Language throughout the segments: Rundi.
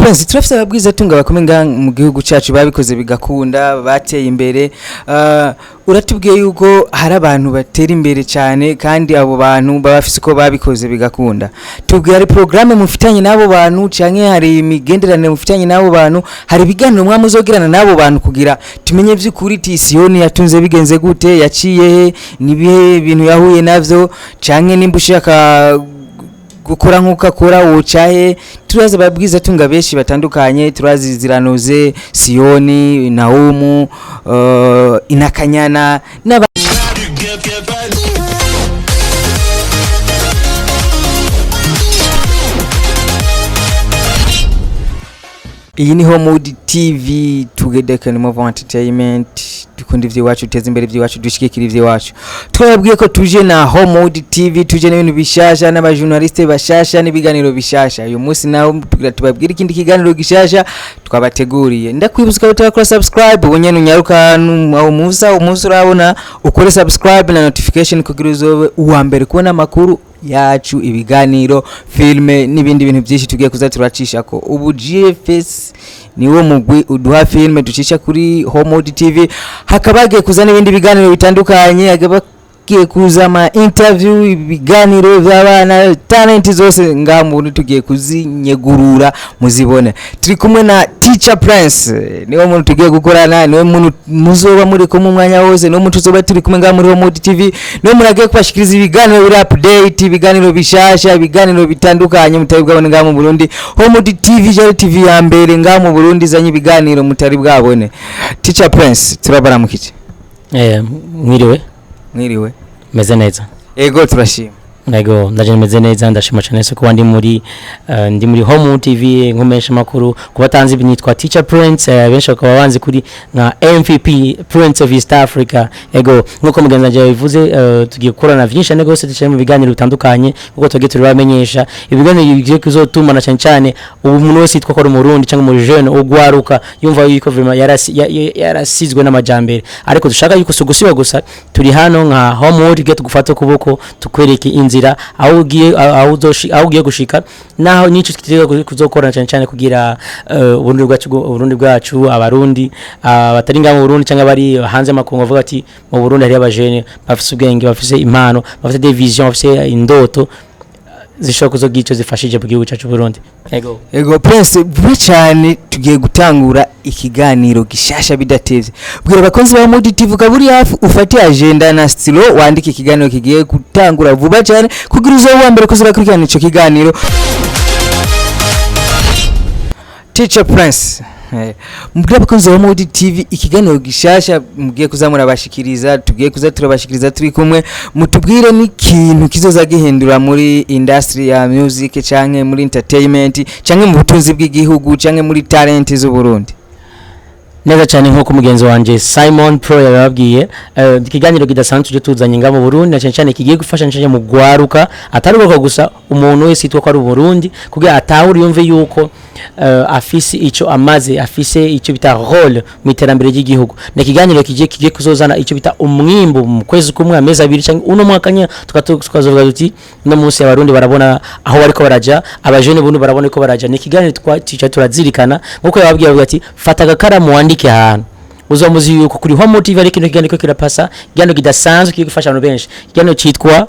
Prince, turafise ababwiza tunga bakomeye ngaha mu gihugu cyacu, babikoze bigakunda, bateye imbere. Uratubwiye yuko hari abantu batera imbere cyane, kandi abo bantu baba bafise uko babikoze bigakunda. Tubwiye, hari programme mufitanye n'abo bantu, canke hari imigenderanire mufitanye n'abo bantu, hari ibiganiro mwa muzogirana n'abo bantu kugira tumenye vy'ukuri ti Siyoni yatunze bigenze gute, yaciye he, nibihe bintu yahuye navyo, canke nimba ushaka gukora nk'uko akora wocahe? Turazi ababwiza tunga benshi batandukanye, turazi Ziranoze, Siyoni, Naumu, Inakanyana n'aba. Iyi ni Homewood TV, together can move on entertainment. Dukunda ivy'iwacu, duteze imbere ivy'iwacu, dushigikira ivy'iwacu. Twababwiye ko tuje na Homewood TV, tuje n'ibintu bishasha, n'abajournaliste bashasha, n'ibiganiro bishasha. Uyu munsi naho tugira tubabwire ikindi kiganiro gishasha twabateguriye. Ndakwibutsa ko utakora subscribe ubu nyene, unyaruka aho musa umunsi urabona ukore subscribe na notification kugira uzobe uwa mbere kubona amakuru yacu, ibiganiro, filme n'ibindi bintu byinshi tugiye kuza turacisha ko. Ubu GFS niwo mugwi uduha filme ducisha kuri Homewood TV. Hakaba hagiye kuza n'ibindi biganiro bitandukanye, hakaba hagiye kuza ama interview, ibiganiro by'abana, talent zose ngaha mu Burundi tugiye kuzinyegurura muzibone. Turi kumwe na Teacher Prince, niwe muntu tugiye gukorana, niwe muntu muzoba muri kumwe umwanya wose, niwe muntu tuzoba turi kumwe ngaha muri Homewood TV, niwe muntu agiye kubashikiriza ibiganiro biri update, ibiganiro bishasha, ibiganiro bitandukanye mutari bwabone ngaha mu Burundi. Homewood TV jari TV ya mbere ngaha mu Burundi izanye ibiganiro mutari bwabone. Teacher Prince, turabaramukije. Mwiriwe. Mwiriwe. Meze neza. Ego, turashima. Ego, ndaje meze neza. Ndashima cyane se kuba ndi muri Home TV nkomesha makuru. Kuba tanzi, nitwa Teacher Prince, benshi bakaba banzi kuri nka MVP Prince of East Africa. Ego, nkuko mugenzi wanje yabivuze, tugiye gukorana vyinshi cyane gose, duciye mu biganiro bitandukanye kuko tugiye turabamenyesha ibiganiro bigiye kuzotumana cyane cyane ubu umuntu wese yitwa ko ari umurundi cyangwa mu jeune ugwaruka yumva yuko vraiment yarasizwe n'amajambere. Ariko dushaka yuko si gusiba gusa, turi hano nka Homewood tugiye tugufata ukuboko, tukwereke inzira aho ugiye gushika, naho nico twiteze kuzokorana cyane cyane kugira Uburundi bwacu, abarundi batari ngaha mu Burundi cyangwa bari hanze y'amakungu bavuga ati mu Burundi hari abajene bafise ubwenge, bafise impano, bafise des visions, bafise indoto zishobora kuzogira ico zifashije mu gihugu cyacu Burundi. Ego. Ego Prince, vuba cyane tugiye gutangura ikiganiro gishasha bidatevye. Bwira abakunzi ba Homewood TV ukaba uri hafi, ufate agenda na stylo, wandike ikiganiro kigiye gutangura vuba cyane kugira uzobe uwa mbere kuzurakurikirana ico kiganiro. Teacher Prince, mubwire abakunzi ba Homewood TV ikiganiro gishasha mugiye kuzamura bashikiriza, tugiye kuza turabashikiriza turi kumwe. Mutubwire n'ikintu kizoza gihindura muri industry ya music, canke muri entertainment, canke mu butunzi bw'igihugu, canke muri talent z'u Burundi. Neza cyane, nk'uko mugenzi wanje Simon Pro yababwiye, ikiganiro kidasanzwe tuje tuzanye nga mu Burundi na cyane cyane kigiye gufasha cyane mu gwaruka, atari uko gusa, umuntu wese yitwa ko ari Burundi, kugira atahure yumve yuko afise ico amaze, afise ico bita rôle mu iterambere ry'igihugu. Ni ikiganiro kigiye kuzozana ico bita umwimbu mu kwezi kumwe, amezi 2 cyangwa uno mwaka nyene, tukazovuga tuti no munsi abarundi barabona aho bariko baraja, abajene bundi barabona ko baraja. Ni ikiganiro twatica turazirikana nkuko yababwiye, avuga ati fata agakaramu wandike ahantu uzomuzi yuko kuri Home TV ari kino kiganiro kirapasa, ikiganiro kidasanzwe kigiye gufasha abantu benshi, ikiganiro citwa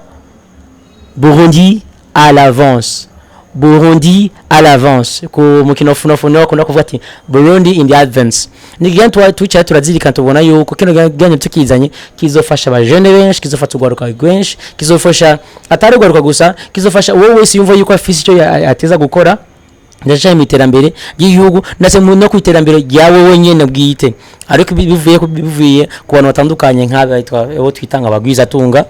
Burundi à l'avance. Burundi à l'avance, ku mukino funofuno bakunda kuvuga ati Burundi in the advance. Ni ikiganiro tuba turazirikana, tubona yuko kino kiganiro tukizanye kizofasha abajene benshi, kizofasha urwaruka rwinshi, kizofasha atari urwaruka gusa, kizofasha uwo wese yumva yuko afise icyo ateza gukora ndetse mu iterambere ry'igihugu, ndetse no ku iterambere ryawe wenyine bwite. Ariko bivuye ku bantu batandukanye nk'aba abo twita ngo abagwizatunga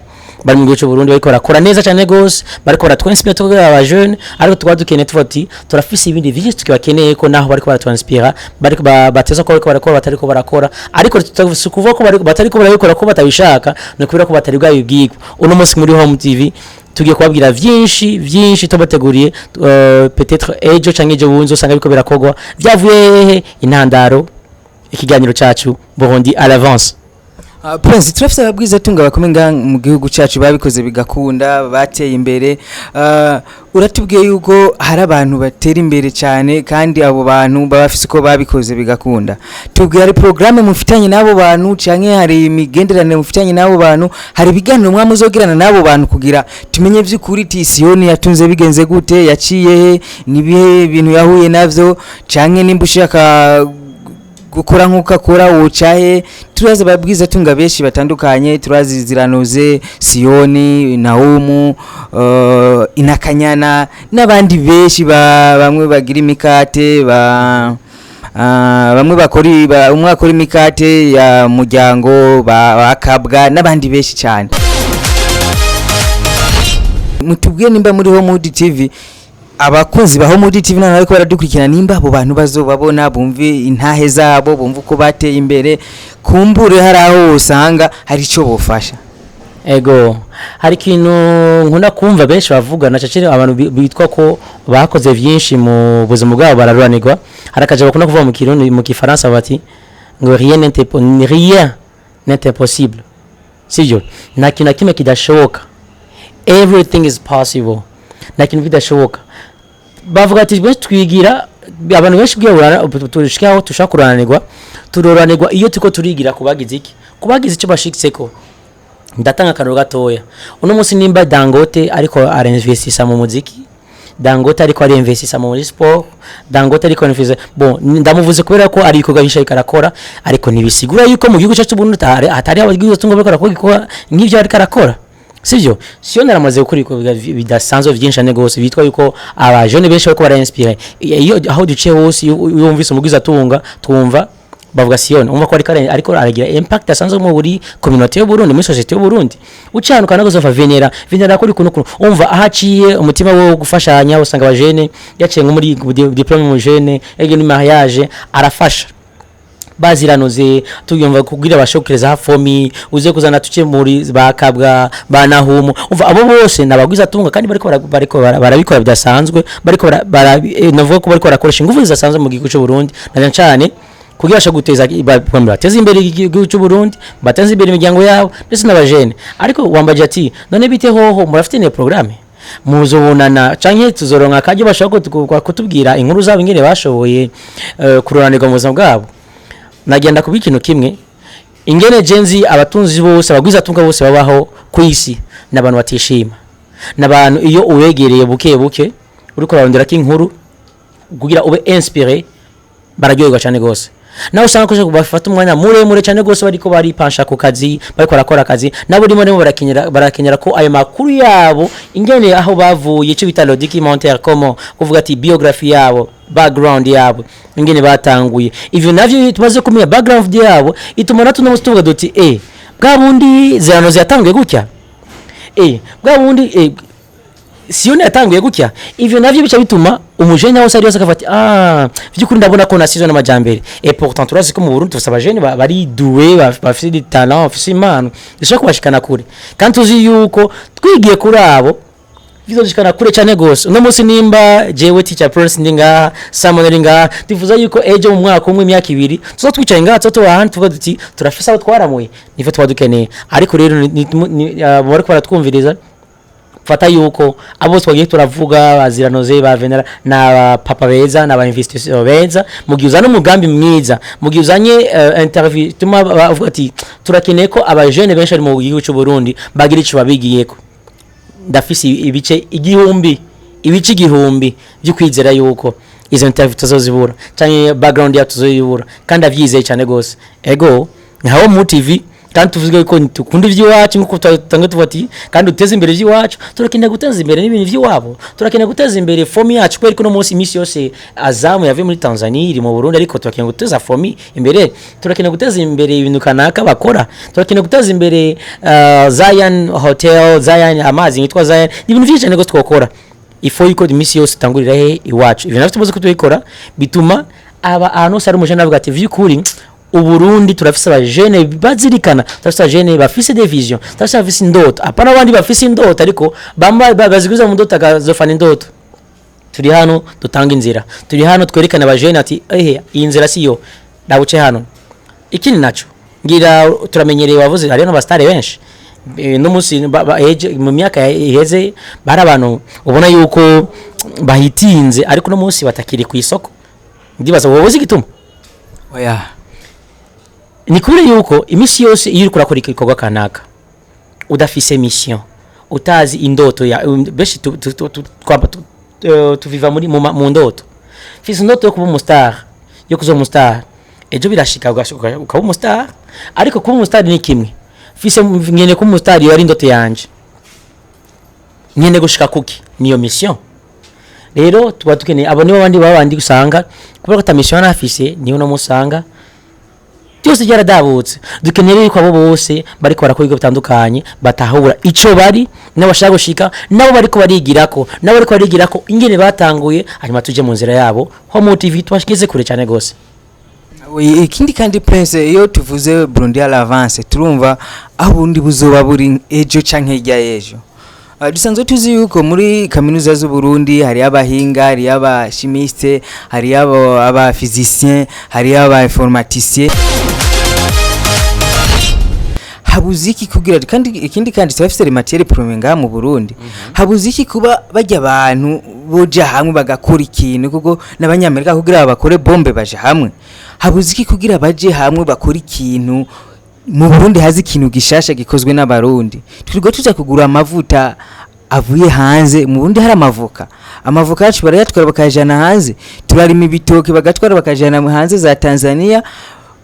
bari mu gihugu cy'u Burundi, bariko barakora neza cyane gose, bariko baratwinspira twebwe aba jeune. Ariko tukaba dukeneye, tuvuga ati turafise ibindi vyinshi tukibakeneye ko naho bariko baratwanspira, bariko bateza ko bariko barakora, batariko barakora. Ariko si ukuvuga ko batariko barabikora ko batabishaka, ni ukubera ko batari bwabibwirwa. Uno munsi muri Home TV tugiye kubabwira vyinshi vyinshi tubateguriye, peut-être ejo canke ejo bundi usanga biriko birakogwa. Vyavuye hehe? Intandaro, ikiganiro cacu Burundi à l'avance. Prince, turafise ababwizatunga bakomeye ngaha mu gihugu cacu, babikoze bigakunda, bateye imbere. Uratubwiye yuko hari abantu batera imbere cyane, kandi abo bantu baba bafise uko babikoze bigakunda. Tubwiye, hari programme mufitanye n'abo bantu, canke hari imigenderanire mufitanye n'abo bantu, hari ibiganiro mwa muzogirana n'abo bantu kugira tumenye vy'ukuri ti Siyoni yatunze bigenze gute, yaciye he, nibihe bintu yahuye navyo, canke nimba ushaka gukora nk'uko akora wocahe? Turazi ababwiza tunga benshi batandukanye, turazi Ziranoze, Siyoni, Naumu, Inakanyana n'abandi benshi, bamwe bagira imikate, ba bamwe bakora umwe akora imikate ya muryango, bakabwa n'abandi benshi cyane. Mutubwiye nimba muri Homewood TV, abakunzi ba Homewood TV none bariko baradukurikirana, nimba abo bantu bazobabona, bumve intahe zabo, bumve uko bateye imbere, kumbure hari aho usanga hari ico bofasha. Ego, hari ikintu nkunda kumva benshi bavuga, na cyane abantu bitwa ko bakoze vyinshi mu buzima bwabo bararuranirwa. Hari akaja bakunda kuvuga mu Kirundi, mu Kifaransa, bati ngo rien n'est impossible, sivyo? Nta kintu na kimwe kidashoboka, everything is possible, nta kintu kidashoboka. Bavuga ati benshi twigira, abantu benshi bwiye tushikaho tushaka kuranirwa, turoranirwa iyo turiko turigira kubagize iki, kubagize icyo bashitseko. Ndatanga akaroro gatoya. Uno munsi nimba Dangote ariko arinvestisa mu muziki, Dangote ariko arinvestisa muri sport, Dangote ariko arinvestisa, bon, ndamuvuze kubera ko ari ibikorwa byinshi ariko arakora, ariko ntibisigura yuko mu gihugu cyacu Burundi hatari abagize tungo bariko barakora ibikorwa nk'ivyo ariko arakora, sivyo? Siyo naramaze gukora ibikorwa bidasanzwe byinshi cyane gose, bitwa yuko abajene benshi bariko barainspire. Iyo aho duciye hose, iyo wumvise umugwiza atunga, twumva bavuga Siyoni, umva ko ariko aragira impact asanzwe mu buri communauté y'u Burundi, muri société y'u Burundi. Ucana ukana gozova Venera, Venera kuri kuno kuno, umva aho aciye umutima wo gufashanya, usanga abajene yaciye nko muri diplôme mu jeune, yagiye muri mariage arafasha baziranoze, tuyumva kugira bashokereza fomi uze kuzana tuce muri bakabwa banahumu. Umva abo bose nabagwiza tunga, kandi bariko barabikora bidasanzwe, bariko navuga ko bariko barakoresha ingufu zidasanzwe mu gihugu cy'u Burundi, na cyane kugira basha guteza bateze imbere igihugu cy'u Burundi, bateze imbere imiryango yabo ndetse n'abajene. Ariko wambaje ati none bite hoho, murafite ne programme muzobonana canke tuzoronka akaryo bashobora kutubwira inkuru zabo, ingene bashoboye kuroranirwa mu buzima bwabo? Nagenda kuba ikintu kimwe, ingene jenzi abatunzi bose, abagwizatunga bose babaho ku isi, n'abantu batishima, n'abantu iyo ubegereye buke buke uriko urarondera ko inkuru kugira ube inspiré, bararyoherwa cyane gose. Nawe usanga ko bafata umwanya muremure cyane gose bariko baripansha ku kazi, bariko barakora akazi, nabo rimwe rimwe barakenyera ko ayo makuru yabo, ingene aho bavuye, icyo bita le documentaire, comment kuvuga ati biographie yabo, background yabo, ingene batanguye. Ivyo navyo iyo tumaze kumenya background yabo, ituma natwe uno munsi tuvuga duti bwa bundi Ziranoze yatanguye gutya, bwa bundi Siyoni yatanguye gutya. Ivyo navyo bica bituma umujene wose ari wese akafata vy'ukuri ndabona ko nasizwe n'amajambere. Et pourtant turazi ko mu Burundi tufise abajene bari doué, bafise des talents, bafise impano zishobora kubashikana kure, kandi tuzi yuko twigiye kuri abo bizoshikana kure cyane gose. Uno munsi nimba jewe Teacher Prince ndi ngaha, Simon ari ngaha, tuvuza yuko ejo mu mwaka umwe, imyaka 2, tuzo twicaye ngaha, tuzo tuba ahandi, tuvuga duti turafise abo twaramuye, nivyo tuba dukeneye. Ariko rero bariko baratwumviriza, fata yuko abo twagiye turavuga, baziranoze, ba Venera, na papa beza, na ba investisseur beza. Mu gihe uzanye umugambi mwiza, mu gihe uzanye interview tuma bavuga ati turakeneye ko abajene benshi bari mu gihugu cy'u Burundi bagira ico babigiyeko, ndafise ibice 1000, ibice 1000 byo kwizera yuko izo interview tuzozibura canke background yacu tuzoyibura, kandi avyizeye cyane gose. Ego, nka mu TV, kandi tuvuze ko dukunda iby'iwacu nkuko tutanga, tuvuga ati kandi duteze imbere iby'iwacu, turakeneye guteza imbere n'ibintu by'iwabo, turakeneye guteza imbere fomi yacu, kubera ko uno munsi iminsi yose Azamu yavuye muri Tanzania iri mu Burundi, ariko turakeneye guteza fomi imbere, turakeneye guteza imbere ibintu kanaka bakora, turakeneye guteza imbere Zion Hotel, Zion amazi yitwa Zion, ibintu byinshi cyane rwose twakora. Ifo yuko iminsi yose itangurira he? Iwacu. Ibintu navyo tumaze kutubikora bituma aba ahantu hose hari umujene avuga ati vy'ukuri Uburundi turafise abajene bazirikana, turafise abajene bafise des visions, turafise abafise indoto, apana abandi bafise indoto ariko bamba baziguza mu ndoto akazofana indoto. Turi hano dutanga inzira, turi hano twerekana abajene ati ehe, iyi nzira siyo, nabuce hano. Ikindi naco Ngira turamenyereye, wavuze hariyo n'abasitari benshi. No munsi mu myaka iheze bari abantu ubona yuko bahitinze, ariko no munsi batakiri ku isoko. Ndibaza wowe uzi igituma. Oya. Ni kubera yuko iminsi yose iyo uriko urakora igikorwa kanaka udafise mission, utazi indoto ya benshi tuviva muri mu ndoto. Fise indoto yo kuba umustar, yo kuzoba umustar ejo, birashika ukaba umustar. Ariko kuba umustar ni kimwe, fise ngene kuba umustar iyo ari indoto yanje, nyene gushika kuki niyo mission. Rero tuba dukeneye abo nibo bandi babandi usanga kubera ko ata mission afise, niyo no musanga byose byaradabutse. Dukeneye rero ko abo bose bariko barakora ibigo bitandukanye batahura ico bari n'abashaka gushika, nabo bariko barigirako, nabo bariko barigirako ingene batanguye, hanyuma tuje mu nzira yabo. Home TV twashyize kure cyane gose. Oui, ikindi kandi Prince, iyo tuvuze Burundi à l'avance, turumva aho Burundi buzoba buri ejo canke hirya y'ejo. Dusanzwe tuzi yuko muri kaminuza z'u Burundi hari abahinga, hari abachimiste, hari aba physicien, hari aba informaticien. Habuze iki kugira, kandi ikindi kandi turafise les matières premières ngaha mu Burundi, habuze iki kuba bajya abantu boja hamwe bagakora ikintu? Kuko n'abanyamerika kugira bakore bombe baje hamwe. Habuze iki kugira baje hamwe bakore ikintu mu Burundi, hazi ikintu gishasha gikozwe n'abarundi? Twirirwa tuja kugura amavuta avuye hanze, mu Burundi hari amavoka. Amavoka yacu barayatwara bakayajana hanze. Turarima ibitoke bagatwara bakajana hanze za Tanzania,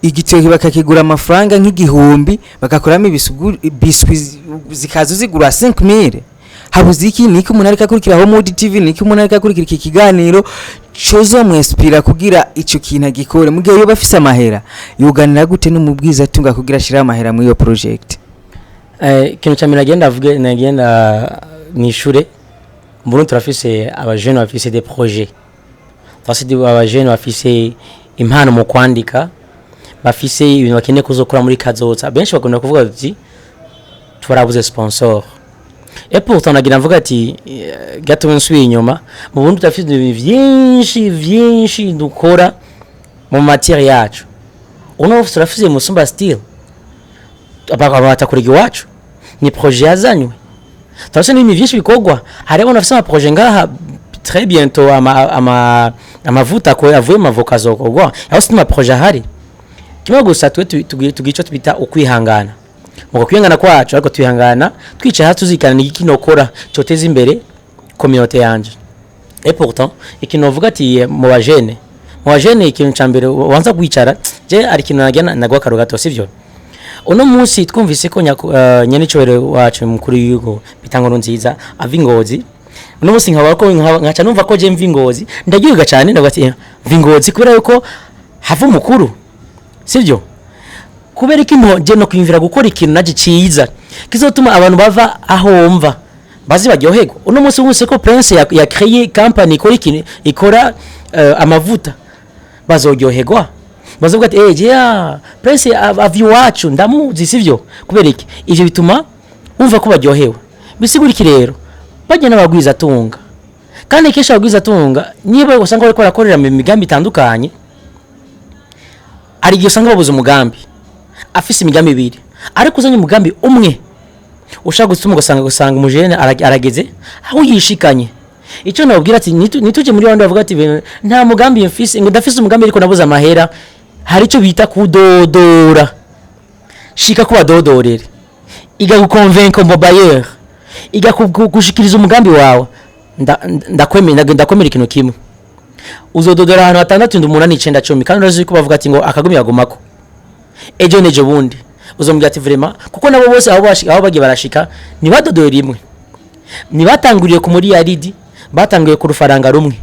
igitoki bakakigura amafaranga nk'igihumbi, bagakoramo ibisugu biswi zikaza zigura 5000. Habuze iki? Niki umuntu ariko akurikira Home TV, niki umuntu ariko akurikira iki kiganiro cozo mwespira kugira ico kintu agikore? Mu gihe yoba afise amahera, yoganira gute n'umubwiza atunga kugira ashire amahera muri iyo project? Ikintu cya mbere nagenda avuge, nagenda mwishure, mu Burundi turafise abajene bafise des projets, turafise abajene bafise impano mu kwandika, bafise ibintu bakeneye kuzokora muri kazoza. Benshi bakunda kuvuga bati turabuze sponsor, et pourtant nagira mvuga ati gato nsubiye inyuma, mu Burundi turafise ibintu vyinshi vyinshi dukora mu matière yacu. Uno turafise Musumba Steel batakurega iwacu, ni projet yazanywe. Turafise n'ibintu vyinshi bikorwa, hari abantu bafise amaprojet ngaha. Très bientôt ama amavuta ko avuye mu mavoka azokorwa, aho si amaprojet ahari. Kimwe gusa twe tugira ico twita ukwihangana. Mu kwihangana kwacu, ariko twihangana twicaye hasi tuzikana ni iki nokora coteza imbere communauté yanje. Et pourtant ikintu novuga ati mu bajene ikintu ca mbere wanza kwicara, je ari ikintu nagenda nagwa karo gato, sivyo? Uno munsi twumvise ko nyenicubahiro wacu mukuru w'igihugu Bitangoro nziza ava Ingozi. Uno munsi nkaba ko nkaca numva ko je mva Ingozi, ndaryoherwa cyane. Ndavuga ati mva Ingozi kubera yuko hava umukuru, sivyo? Kubera iki je no kwiyumvira gukora ikintu naje ciza kizotuma abantu bava aho mva bazi baryoherwa? Uno munsi wose ko Prince ya créé company ikora ikintu, ikora amavuta, bazoryoherwa, bazovuga ati yeah, Prince ava iwacu ndamuzi, sivyo? Kubera iki ivyo bituma wumva ko baryohewe? Bisigura iki rero? Bajya n'abagwiza tunga, kandi kenshi abagwiza tunga niba usanga bariko barakorera mu migambi itandukanye, hari igihe usanga babuze umugambi, afise imigambi ibiri, ariko uzanye umugambi umwe ushaka gutuma ugasanga umujene arageze aho yishikanye. Icyo nababwira ati nituje muri bandi bavuga ati nta mugambi mfise, ngo ndafise umugambi ariko nabuze amahera. Hari icyo bita kudodora. Shika ko badodorere, iga guconvaincre mu bailleur, iga gushikiriza umugambi wawe. Ndakwemera ikintu kimwe: uzododora ahantu hatandatu, ndwi, umunani, icenda, 10, kandi urazi ko bavuga ati ngo akagumi yagumako. Ejo nejo bundi uzomubwira ati vraiment, kuko nabo bose aho bagiye barashika ntibadodoye rimwe, ntibatanguriye ku muriyaridi, batanguriye ku rufaranga rumwe,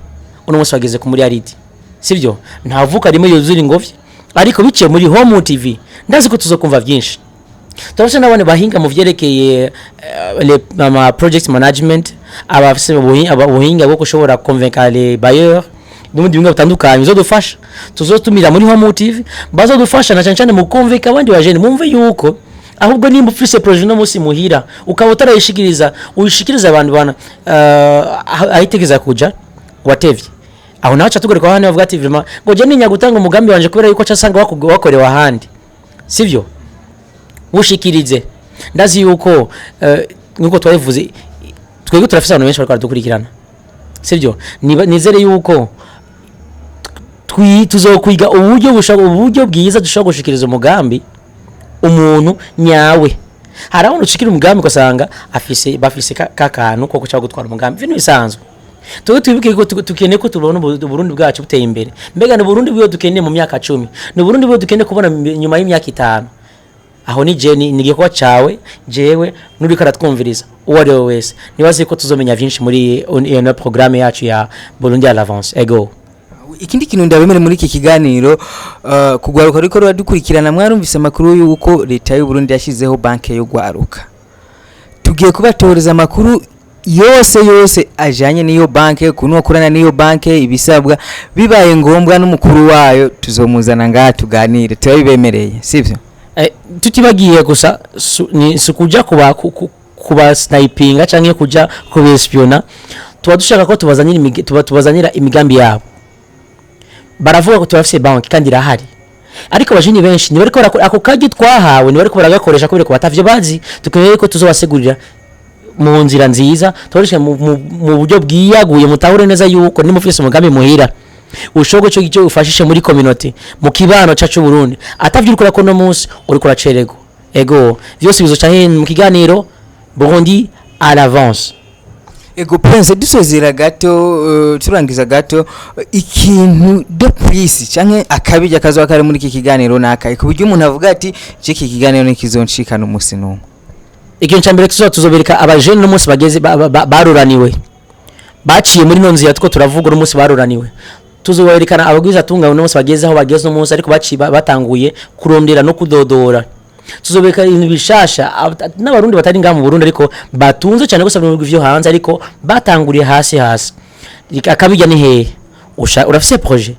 uno munsi bageze ku muriyaridi, sibyo? Ntavuka rimwe yuzura ingobyi. Ariko biciye muri Home TV ndazi ko tuzokumva byinshi. Turafise n'abandi bahinga mu vyerekeye ama project management, abafise ubuhinga bwo gushobora convaincre les bailleurs n'ubundi buhinga butandukanye bizodufasha. Tuzotumira muri Home TV bazodufasha na cyane cyane mu convaincre abandi bajene. Mumve yuko ahubwo nimba ufise projet no munsi muhira ukaba utarayishikiriza, uyishikiriza abantu bana ahitegeza kuja watevye. Aho nawe tugaruka hano bavuga ati vraiment ngo je ninya gutanga umugambi wanje kubera yuko casanga wakorewe ahandi, sivyo? Bushikirize. Ndazi yuko nkuko twabivuze, twebwe turafise abantu benshi bariko baradukurikirana, sibyo? Nizere yuko tuzokwiga uburyo bushobora, uburyo bwiza dushobora gushikiriza umugambi umuntu nyawe. Hari aho ushikira umugambi ugasanga afise, bafise ka kantu ko gushaka gutwara umugambi, ibintu bisanzwe. Twebwe twibuke ko tukeneye ko tubona Uburundi bwacu buteye imbere. Mbega ni Uburundi bwiwe dukeneye mu myaka 10? Ni Uburundi bwiwe dukeneye kubona nyuma y'imyaka 5? Aho ni je, ni igikorwa cawe, jewe n'uriko aratwumviriza uwo ari we wese. Nibaze ko tuzomenya vyinshi muri iyo programme yacu ya Burundi à l'avance. Ego. Ikindi kintu ndabemere muri iki kiganiro, kugwaruka riko ruradukurikirana, mwarumvise amakuru y'uko leta y'u Burundi yashyizeho banke yo gwaruka. Tugiye kubatoreza amakuru yose yose ajanye n'iyo banke, ukuntu bakorana n'iyo banke, ibisabwa. Bibaye ngombwa n'umukuru wayo tuzomuzana ngaha tuganire, turabibemereye, sivyo? Tutibagiye gusa ni si kuja kuba snipinga canke kuja kubespiona. Tuba dushaka ko tubazanira tubazanira imigambi yabo. Baravuga ko turafise banki kandi irahari, ariko abajeni benshi ntibariko barakora ako karyo twahawe, ntibariko baragakoresha kubera ko batavyo bazi. Tukeneye ko tuzobasegurira mu nzira nziza, tubarishe mu buryo bwiyaguye, mutahure neza yuko nimufise umugambi muhira ushoboye ico gice ufashishe muri community, mu kibano cacu Burundi, atavyo uriko urakora uno munsi uriko uracererwa. Ego, vyose bizoca he mu kiganiro Burundi à l'avance. Ego Prince, dusozera gato, turangiza gato, ikintu de plus canke akabijya kazoba kari muri iki kiganiro nakaye ku buryo umuntu avuga ati je iki kiganiro ntikizoncikana umunsi n'umwe? Ikintu cya mbere tuzobereka abajene no munsi bageze baruraniwe, baciye muri no nzira two turavuga uno munsi baruraniwe. Tuzoberekana abagwiza tunga uno munsi bageze aho bageze uno munsi, ariko baciye batanguye kurondera no kudodora. Tuzobereka ibintu bishasha n'abarundi batari ngaha mu Burundi ariko batunze cyane gusa mu bihugu vyo hanze, ariko batanguriye hasi hasi. Akabijya ni hehe? Urafise projet,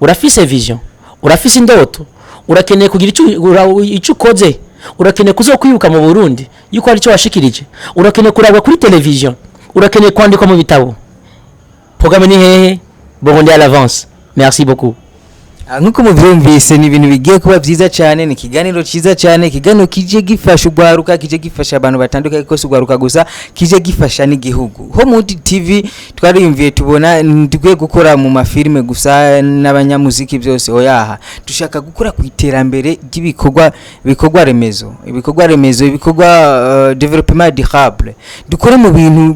urafise vision, urafise indoto, urakeneye kugira ico ukoze, urakeneye kuzokwibuka mu Burundi yuko hari ico washikirije, urakeneye kurabwa kuri television, urakeneye kwandikwa mu bitabo. Programme ni hehe? Burundi à l'avance. Merci beaucoup. Nkuko muvyumvise, ni ibintu bigiye kuba vyiza cyane, ni ikiganiro cyiza cyane, ikiganiro kije gifasha ugwaruka, kije gifasha abantu batandukanye, ko si ugwaruka gusa, kije gifasha n'igihugu. Homewood TV twariyumviye tubona dukwiye gukora mu mafilime gusa n'abanyamuziki byose, oyaha, dushaka gukora ku iterambere ry'ibikorwa, ibikorwa remezo, ibikorwa remezo, ibikorwa développement durable. Dukore mu bintu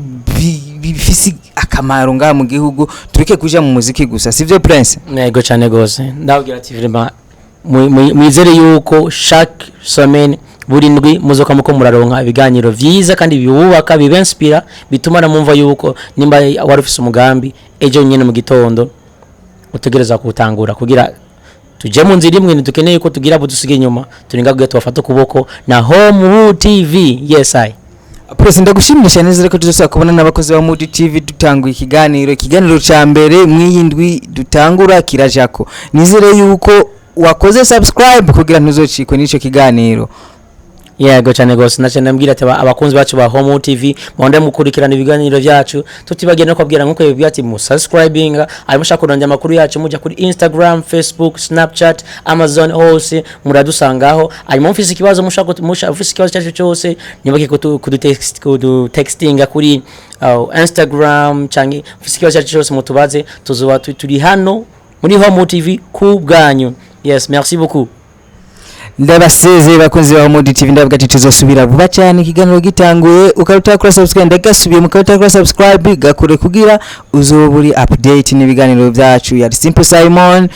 bifise akamaro ngaha mu gihugu, tureke kuja mu muziki gusa, sivyo Prince? Yego cyane gose. Ndababwira ati vraiment mwizere yuko chaque semaine, buri ndwi, muzoka muko muraronka ibiganiro vyiza kandi biwubaka, bibenspira, bituma namumva yuko nimba wari ufise umugambi ejo nyene mu gitondo utegereza kuwutangura kugira tuje mu nzira imwe. Ntidukeneye ko tugira abo dusiga inyuma, turinga kugira tubafate ukuboko na Homewood TV. Yes I. Prince, ndagushimirisha neza ko tuzosaba kubona n'abakozi ba Mood TV dutanguye ikiganiro ca mbere mw'iyi ndwi dutangura kirajako. Nizere yuko wakoze subscribe kugira ntuzocikwe n'ico kiganiro. Yego cyane gose. Nace ndambwira ati abakunzi bacu ba Home TV, muhonde mukurikirana ibiganiro byacu. Tutibagiye no kubabwira nkuko yabibwiye ati mu subscribing, arimo mushaka kurondera amakuru yacu mujya kuri Instagram, Facebook, Snapchat, Amazon, hose muradusangaho. Arimo mufise ikibazo, mushaka mufise ikibazo cyacu cyose, nibake kudutextinga kuri Instagram, canke mufise ikibazo cyacu cyose mutubaze, tuzoba turi hano muri Home TV ku bwanyu. Yes, merci beaucoup. Ndabasezeye bakunzi ba Mood TV, ndavuga ati tuzosubira vuba cyane ikiganiro gitanguye. Ukaba utakora subscribe, ndagasubiye, mukaba utakora subscribe, gakure kugira uzoba uri update n'ibiganiro byacu. Yari Simple Simon,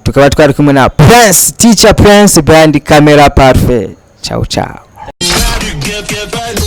tukaba twari kumwe na Prince Teacher Prince brand camera parfait. Ciao ciao. Get back.